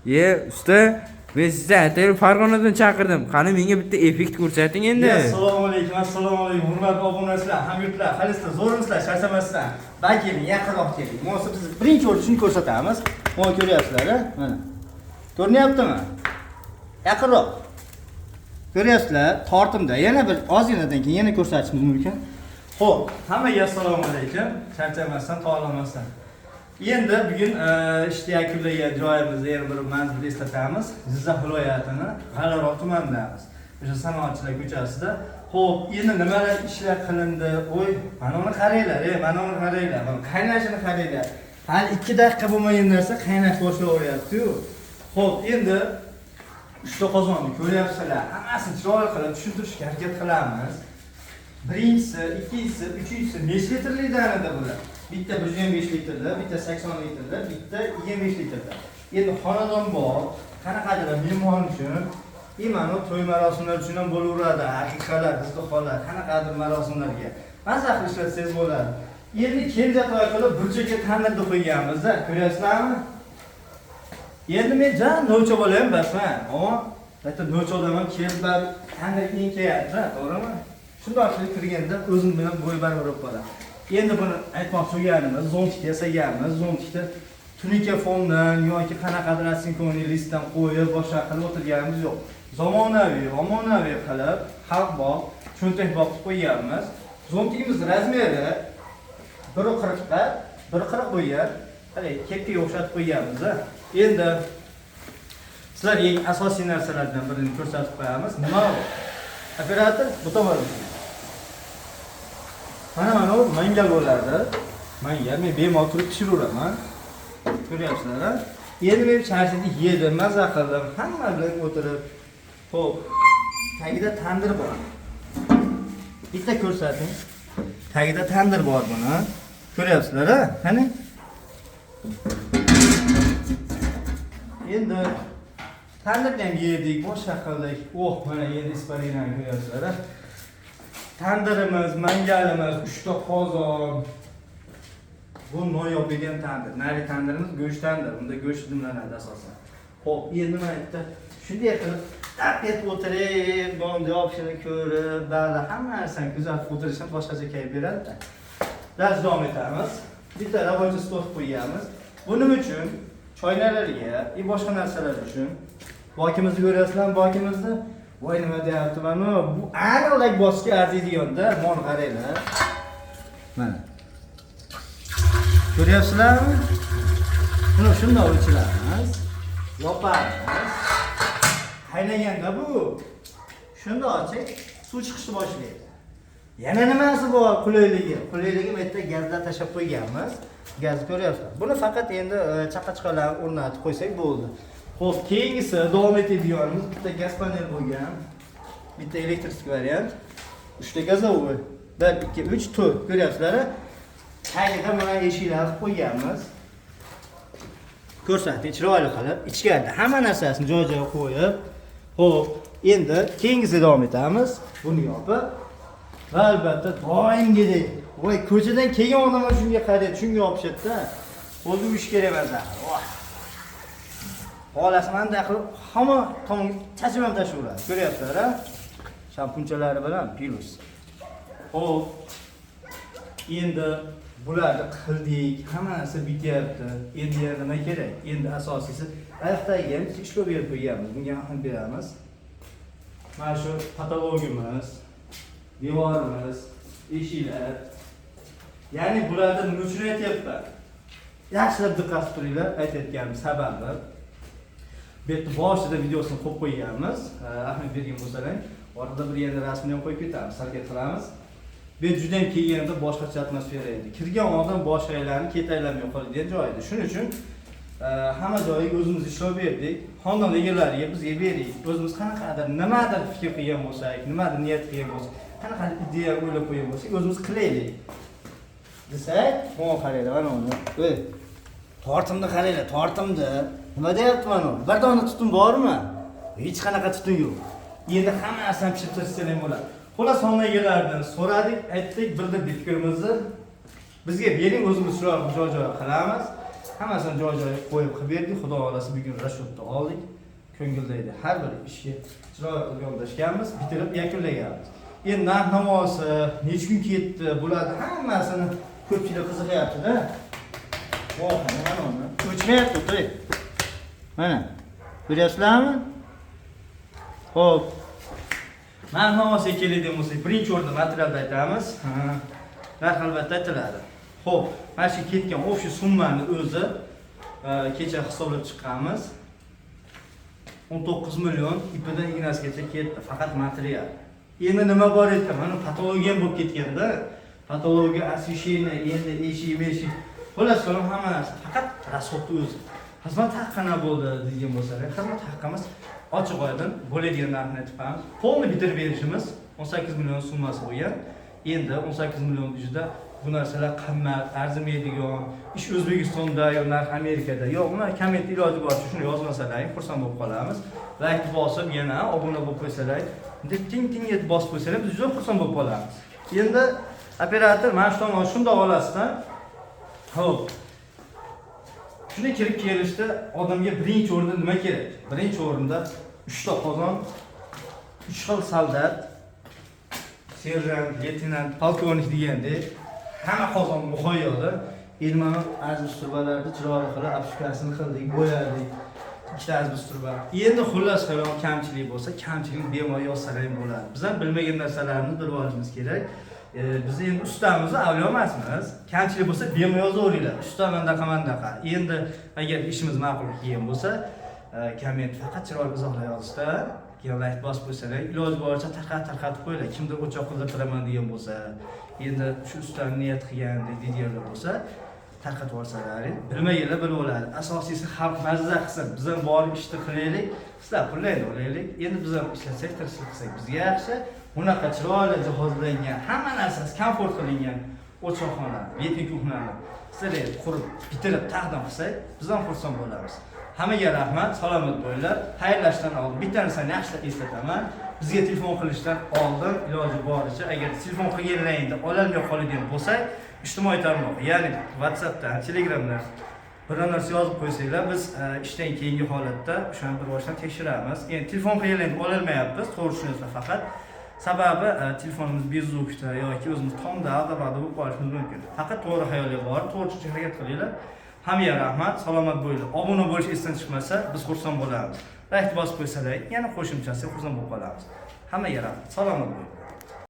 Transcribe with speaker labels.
Speaker 1: Ye, usta, men sizni atayin Farg'onadan chaqirdim. Qani, menga bitta effekt ko'rsating endi.
Speaker 2: Assalomu alaykum, assalomu alaykum, hurmatli obunachilar, hamyurtlar, qalaysizlar, zo'rmisizlar, charchamasdan. Ba keling, yaqinroq keling. Mana biz birinchi o'rin shuni ko'rsatamiz. Mana ko'ryapsizlar, a? Mana. Ko'rinyaptimi? Yaqinroq. Ko'ryapsizlar, tortimda yana bir ozginadan keyin yana ko'rsatishimiz mumkin. Xo'p, hammaga assalomu alaykum. Charchamasdan, tolimasdan. Endi bugun ishni yakunlagan joyimizda yana bir manzilni eslatamiz. Jizzax viloyatini G'allaorol tumanidamiz. O'sha Sanoatchilar ko'chasida. Xo'p, endi nimalar ishlar qilindi? Voy, mana uni qaranglar, ey, mana uni qaranglar. Mana qaynashini qaranglar. Hali 2 daqiqa bo'lmagan narsa qaynash boshlayapti-yu. Xo'p, endi uchta qozonni ko'ryapsizlar. Hammasini chiroyli qilib tushuntirishga harakat qilamiz. Birinchisi, ikkinchisi, uchinchisi necha litrlikdan edi bular? Bitta 125 litrda, bitta 80 litrda, bitta 25 litrda. Endi xonadon bor, qanaqadir mehmon uchun, imanu to'y marosimlar uchun ham bo'laveradi, aqiqalar, izdihonlar, qanaqadir marosimlarga. Maza qilib ishlatsangiz bo'ladi. Endi kenjatoy qilib burchakka tandirni qo'yganmiz-da, ko'ryapsizlarmi? Endi men jan novcha bola ham basman, ammo bitta novcha odam ham kelib baribir tandirga enkayapti, to'g'rimi? Shundoq qilib kirganda o'zim bilan bo'y barobar bo'lib qoladi. Endi buni aytmoqchi bo'lganimiz, zontik yasaganmiz. Zontikda tunika fondan yoki qanaqadir osinkonli listdan qo'yib, boshqa qilib o'tirganimiz yo'q. Zamonaviy, omonaviy qilib, xalq bor, cho'ntak boqib qo'yganmiz. Zontigimiz razmeri 1.40 ga 1.40 bo'lgan. Haligi kepkaga o'xshatib qo'yganmiz. Endi sizlarga eng asosiy narsalardan birini ko'rsatib qo'yamiz. Nima u? Operator bu tomonda. Mana bu mangal bo'ladi. Mangal men bemalol turib pishiraveraman. Ko'ryapsizlar, a? Endi men shashlikni yedim, maza qildim, hamma bilan o'tirib. Xo'p, tagida tandir bor. Bitta ko'rsating. Tagida tandir bor buni. Ko'ryapsizlar, a? Qani? Endi tandirni ham yedik, boshqa qildik. Oh, mana endi isparinani ko'ryapsizlar, a? Tandirimiz, mangalimiz, uchta qozon. Bu noyob degan tandir. Nari tandirimiz go'sht tandir. Unda go'sht dimlanadi asosan. Xo'p, endi mana bitta shunday qilib tap etib o'tirib, non yopishini ko'rib, ba'zi hamma narsani kuzatib o'tirish ham boshqacha kayf beradi-da. Dars davom etamiz. Bitta рабочий stol qo'yganmiz. Bu nima uchun? Choynalarga va boshqa narsalar uchun. Bokimizni ko'ryapsizlarmi, bokimizni? Voy, nima deyapti mana bu aniq layk bosishga arziydiganda, mol qaranglar. Mana. Ko'ryapsizlarmi? Buni shundoq o'chiramiz. Yopamiz. Qaynaganda bu shundoq ochsak suv chiqishni boshlaydi. Yana nimasi bor qulayligi? Qulayligi bu yerda gazlar tashlab qo'yganmiz. Gazni ko'ryapsizlar. Buni faqat endi chaqa-chaqalarni o'rnatib qo'ysak bo'ldi. Xo'p, keyingisi davom etadiganimiz bitta gaz panel bo'lgan. Bitta elektrik variant. Uchta газовой. 1 2 3 4 ko'ryapsizlar. Tagida mana eshiklarni qilib qo'yganmiz. Ko'rsating chiroyli qilib, ichkarida hamma narsasini joy-joyiga qo'yib. Xo'p, endi keyingisiga davom etamiz. Buni yopib va albatta doimgidek, voy, ko'chadan kelgan odamlar shunga qaraydi, shunga yopishadi-da. Qo'lni yuvish kerak emas axir. Voh. Xohlasa manday qilib hamma tomon chachib ham tashlayveradi. Ko'ryapsizlar, a? Shampunchalari bilan plus. Xo'p. Endi bularni qildik, hamma narsa bityapti. Endi yana nima kerak? Endi asosiysi oyoqdagiga ham ishlov berib qo'yganmiz. Bunga ham beramiz. Mana shu patologimiz, devorimiz, eshiklar. Ya'ni bularni nima uchun aytyapman? Yaxshilab diqqat qilib turinglar, aytayotganim sababi. Bu yerda boshida videosini qo'yib qo'yganmiz. Ahamiyat bergan bo'lsalar, orada bir yerda rasmini ham qo'yib ketamiz, harakat qilamiz. Bu yer juda ham kelganda boshqacha atmosfera edi. Kirgan odam boshi aylanib, keti aylanmay qoladigan joy edi. Shuning uchun hamma joyiga o'zimiz ishlov berdik. Xonadon egalariga bizga bering. O'zimiz qanaqadir nimadir fikr qilgan bo'lsak, nimadir niyat qilgan bo'lsak, qanaqadir ideya o'ylab qo'ygan bo'lsak, o'zimiz qilaylik. Desak, mana qaranglar, mana uni. Ey, tortimni qaranglar, tortimni. Nima deyapti mana u? Bir dona tutun bormi? Hech qanaqa tutun yo'q. Endi hamma narsani pishirib tashlasak ham bo'ladi. Xullas, xona egalaridan so'radik, aytdik, bildirdik fikrimizni. Bizga bering, o'zimiz chiroyli joy-joy qilamiz. Hammasini joy-joyiga qo'yib qilib berdik. Xudo xolasa bugun расчёт ni oldik. Ko'ngildagi har bir ishga chiroyli qilib yondashganmiz, bitirib yakunlaganmiz. Endi narx navosi, necha kun ketdi, bularni hammasini ko'pchilik qiziqyapti-da. Voh, mana uni. O'chmayapti, o'tiring. Mana. Ko'ryapsizlarmi? Xo'p. Narx navosiga keladigan bo'lsak, birinchi o'rinda materialda aytamiz. Ha, narx albatta aytiladi. Xo'p, mana shu ketgan общий summani o'zi kecha hisoblab chiqqanmiz. 19 million ipidan ignasigacha ketdi, faqat material. Endi nima bor edi? Mana patologiya ham bo'lib ketganda, patologiya, освещение, endi eshik, meshik. Xullas kalom hamma narsa faqat расход ni o'zi. Xizmat haqqi qanaqa bo'ldi degan bo'lsalar, xizmat haqqimiz ochiq oydin bo'ladigan narxni aytib qo'yamiz. Полный bitirib berishimiz 18 million summasi bo'lgan. Endi 18 million ichida bu narsalar qimmat, arzimaydigan, ish O'zbekistonda yo narx Amerikada. Yo'q, uni komment iloji boricha shuni yozmasalaring xursand bo'lib qolamiz. Like bosib, yana obuna bo'lib qo'ysalar, bunday ting ting etib bosib qo'ysalar, biz juda xursand bo'lib qolamiz. Endi operator mana shu tomon shundoq olasizdan. Xo'p. Shunday kirib kelishda odamga birinchi o'rinda nima kerak? Birinchi o'rinda 3 ta qozon, 3 xil soldat, serjant, leytenant, polkovnik degandek hamma qozon muhayyoda. Endi mana asbest trubalarni chiroyli qilib обшивка sini qildik, bo'yadik. Ikkita asbest truba. Endi xullas kalom kamchilik bo'lsa, kamchilik bemalol yozsalar ham bo'ladi. Biz ham bilmagan narsalarni bilib olishimiz kerak. Biz endi ustamiz, avliyo emasmiz. Kamchilik bo'lsa bemalol yozaveringlar. Usta mandaqa mandaqa. Endi agar ishimiz ma'qul kelgan bo'lsa, komment faqat chiroyli izohlar yozishda, keyin layk bosib qo'ysalar, iloji boricha tarqatib tarqatib qo'yinglar. Kimdir o'choq qildirtiraman degan bo'lsa, endi shu ustani niyat qilgan deydiganlar bo'lsa, tarqatib yuborsalaring, bilmaganlar bilib oladi. Asosiysi xalq mazza qilsin. Biz ham borib ishni qilaylik, sizlar pullaydi olaylik. Endi biz ham ishlasak, tirishlik qilsak bizga yaxshi. Bunaqa chiroyli jihozlangan, hamma narsasi komfort qilingan o'choqxona, летний кухня ni sizlarga qurib, bitirib taqdim qilsak, biz ham xursand bo'lamiz. Hammaga rahmat, salomat bo'linglar. Xayrlashdan oldin bitta narsani yaxshilab eslataman. Bizga telefon qilishdan oldin iloji boricha agar telefon qilganlaringda ololmay qoladigan bo'lsak, ijtimoiy tarmoq, ya'ni WhatsAppdan, Telegramdan biror narsa yozib qo'ysanglar, biz ishdan keyingi holatda o'shani bir boshdan tekshiramiz. Endi telefon qilganlarni ololmayapmiz, to'g'ri tushunasizlar faqat. Sababi telefonimiz беззвук da yoki o'zimiz tomda ag'da bo'lib qolishimiz mumkin. Faqat to'g'ri xayolga borib, to'g'ri tushuncha harakat qilinglar. Hammaga rahmat, salomat bo'linglar. Obuna bo'lish esdan chiqmasa, biz xursand bo'lamiz. Like bosib qo'ysalar, yana qo'shimchasi xursand bo'lib qolamiz. Hammaga rahmat, salomat bo'linglar.